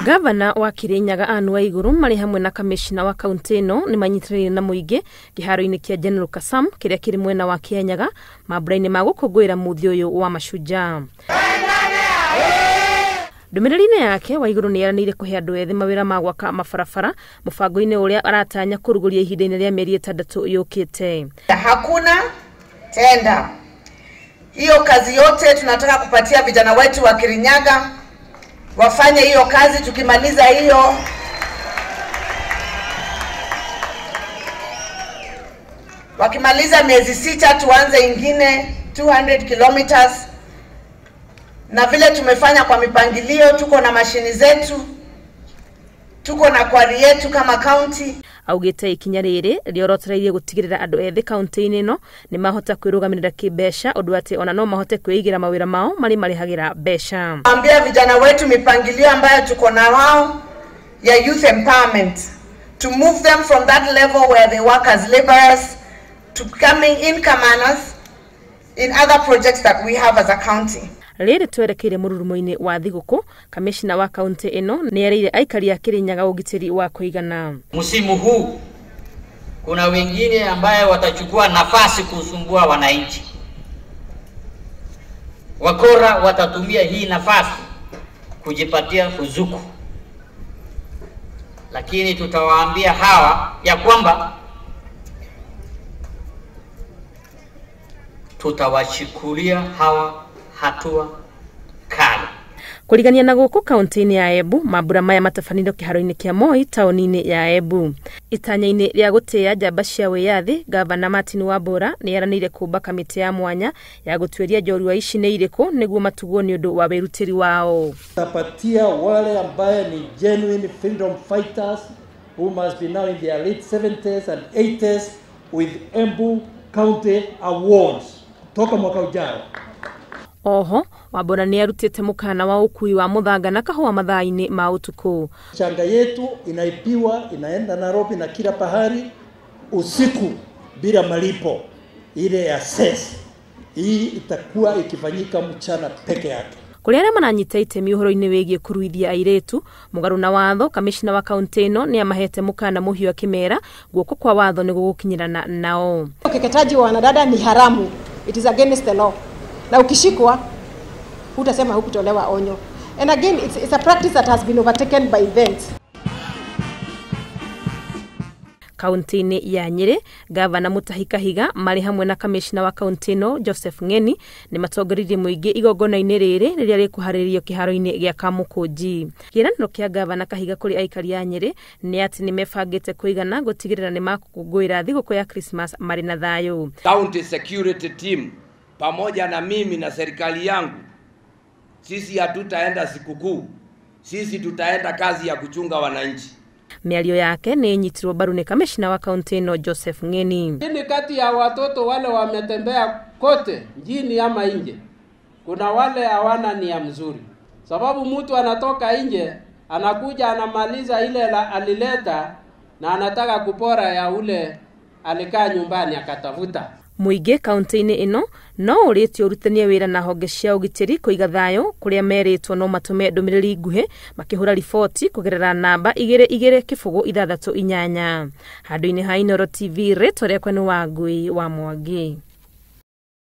Gavana wa Kirinyaga Anne Waiguru marĩ hamwe na kamishna wa kaunti ĩno nĩ manyitanĩire na mũingĩ kĩharo-inĩ kĩa General Kasam kĩrĩa kĩrĩ mwena wa Kianyaga mambura-inĩ ma gũkũngũĩra mũthĩ ũyũ wa mashujaa. Ndũmĩrĩri-inĩ yake Waiguru nĩ eranĩire kũhe andũ ethĩ mawĩra ma gwaka mabarabara mũbango-inĩ ũrĩa aratanya kũrugũria ihinda-inĩ rĩa mĩeri 6 yũkĩte. Hakuna tenda. Hiyo kazi yote tunataka kupatia vijana wetu wa Kirinyaga wafanye hiyo kazi. Tukimaliza hiyo wakimaliza miezi 6 tuanze ingine 200 kilometers. Na vile tumefanya kwa mipangilio, tuko na mashini zetu, tuko na kwari yetu kama county. Augite ikinya rĩrĩ rĩorotereirie gũtigĩrĩra andũ ethĩ kaunti-inĩ ĩno nĩ mahota kwĩrũgamĩrĩra kĩmbeca ũndũ atĩ ona no mahote kwĩigĩra mawĩra mao marĩ marĩhagĩra mbeca. Ambia vijana wetu mipangilio ambayo tuko na wao ya youth empowerment, to move them from that level where they work as laborers to becoming income earners in other projects that we have as a county. Rĩrĩ twerekeire mũrurumo-inĩ wa thigũkũ, kamishna wa kaunti ĩno nĩ erĩire aikari a Kirinyaga ũgitĩri wa kũigana. Msimu huu kuna wengine ambaye watachukua nafasi kusumbua wananchi. Wakora watatumia hii nafasi kujipatia ruzuku. Lakini tutawaambia hawa ya kwamba tutawashukulia hawa hatua kali. Kũrigania na gũkũ kaunti-inĩ ya Embu, mambura maya matabanĩrio kĩharo-inĩ kĩa Moi taũni-inĩ ya Embu. Itanya-inĩ rĩa gũtĩĩa njamba cia wĩyathi, Gavana Martin Wambora nĩ eranĩire kũmba kamĩtĩ ya mwanya ya gũtuĩria njorua ici nĩ irĩkũ nĩguo matugwo nĩ ũndũ wa wĩrutĩri wao. Tapatia wale ambaye ni genuine freedom fighters who must be now in their late 70s and 80s with Embu County Awards toka mwaka ujao. Oho, Wambora nĩ arutĩte mũkana wa ũkui wa mũthanga na kahũa mathaa-inĩ ma ũtukũ. Changa yetu inaibiwa, inaenda Nairobi na kila pahali usiku bila malipo ile ya cess. Hii itakuwa ikifanyika mchana peke yake. Kũrĩ arĩa maranyita itemi ũhoro-inĩ wĩgiĩ kũruithia airĩtu, mũgarũ na watho, kamishna wa kaunti ĩno nĩ amahete mũkana mũhiũ akĩmera guoko kwa watho nĩ gũgũkinyĩrana nao. Ukeketaji wa wanadada ni haramu. It is against the law. Na ukishikwa utasema hukutolewa onyo. And again, it's a practice that has been overtaken by events. Kaunti-inĩ ya Nyĩrĩ, Gavana Mutahi Kahiga marĩ hamwe na kamishna wa kaunti ĩno Joseph Ng'eni nĩ matongoririe mũingĩ igongona-inĩ rĩrĩ rĩrĩa rĩkũharĩrĩrio kĩharo-inĩ gĩa Kamũkũnji. Kĩĩranĩro kĩa Gavana Kahiga kũrĩ aikari a Nyĩrĩ nĩ atĩ nĩ mebangĩte kũigana gũtigĩrĩra nĩ makũngũĩra thigũkũ ya Christmas marĩ na thayũ. County security team pamoja na mimi na serikali yangu, sisi hatutaenda sikukuu, sisi tutaenda kazi ya kuchunga wananchi. Mĩario yake nĩ ĩnyitirwo mbaru nĩ kamishna wa kaunti ĩno Joseph Ng'eni. Ni kati ya watoto wale wametembea kote mjini ama nje, kuna wale hawana nia mzuri, sababu mtu anatoka nje anakuja anamaliza ile alileta na anataka kupora ya ule alikaa nyumbani akatafuta. Mũingĩ kaunti-inĩ ĩno no ũrĩtio ũrutithanie wĩra na honge cia ũgitĩri kũiga thayũ kũrĩa merĩtwo no matũme ndũmĩrĩri nguhĩ makĩhũra riboti kũgerera namba 22 0 6 8. Handũ-inĩ ha Inooro TV, rĩtwa rĩakwa nĩ Wangui wa Mwangi.